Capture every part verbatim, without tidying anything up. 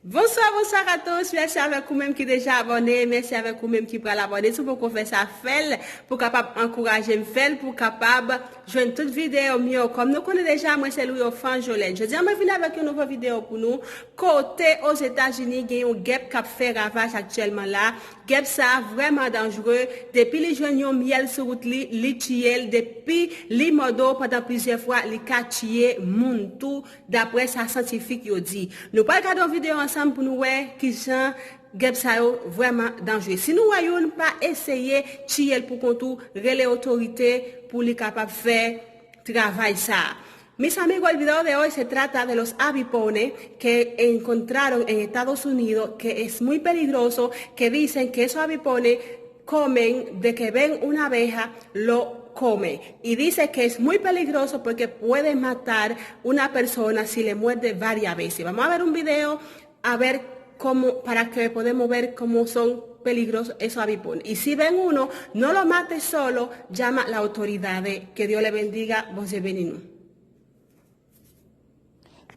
Bonsoir, bonsoir à tous. Mèsi avèk ou menm ki deja abòne. Mèsi avèk ou menm ki pral abòne. Si w poko fè sa, fè l pou kapab ankouraje m, fè l pou kapab jwenn tout videyo m yo. Kòm nou konnen deja, mwen se Louis Ofan Jolène. Jodi a, mwen vin avèk yon nouvo videyo pou nou. Kote Ozetazini gen yon gèp k ap fè ravaj aktyèlman la. Gèp sa a vrèman danjre. Depi li jwenn yon myèl sou wout li, li tiye l. Depi li mòde w pandan plizyè fwa, li ka tiye moun tou, daprè sa syantifik yo di. Nou pral gade yon videyo ansanm pou nou wè kijan gèp sa yo vrèman danjre. Si nou wè youn, pa eseye tiye l pou kont ou, rele otorite pou li kapab fè travay sa a. Mis amigos, el video de hoy se trata de los avipones que encontraron en Estados Unidos, que es muy peligroso, que dicen que esos avipones comen, de que ven una abeja, lo comen. Y dice que es muy peligroso porque puede matar una persona si le muerde varias veces. Vamos a ver un video a ver cómo, para que podemos ver cómo son peligrosos esos avipones. Y si ven uno, no lo mate solo, llama a las autoridades. Que Dios le bendiga, Bondye beni nou.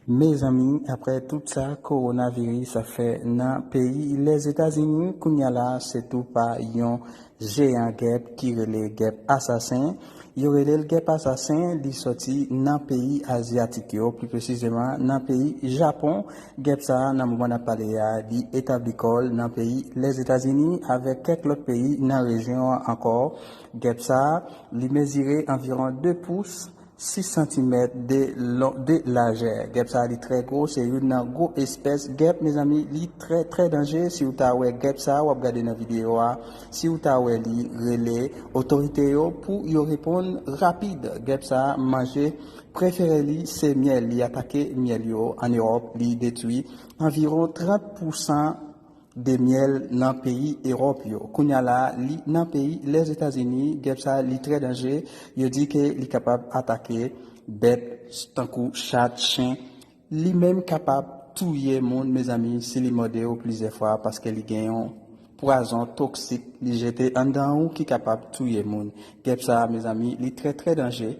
Mezanmi, apre tout sa kowonaviris ap fè nan peyi Lèzetazini, kounye a la se tou pa yon jeyan gèp ki rele gèp asasen. Yo rele l gèp asasen, li sòti nan peyi azyatik yo, pli presizeman nan peyi Japon. Gèp sa a, nan moman n ap pale a, li etabli kò l nan peyi Lèzetazini avèk kèk lòt peyi nan rejyon an ankò. Gèp sa a, li mezire anviwon de pous, sis santimèt de lon, de lajè. Gèp sa a, li trè gwo, se youn nan gwo espès gèp, mezanmi, li trè, trè danje. Si w ta wè gèp sa a, w ap gade nan videyo a, si w ta wè li, rele otorite yo pou yo reponn rapid. Gèp sa a manje prefere li se myèl. Li atake myèl yo ann Ewòp, li detwi anviwon trant pousan de myèl nan peyi Ewòp yo. Kounye a la, li nan peyi Lèzetazini, gèp sa a, li trè danje. Yo di ke li kapab atake bèt tankou chat, chen. Li menm kapab touye moun, mezanmi, si li mòde w plizyè fwa, paske li gen yon pwazon toksik li jete anndan ou ki kapab touye moun. Gèp sa a, mezanmi, li trè, trè danje.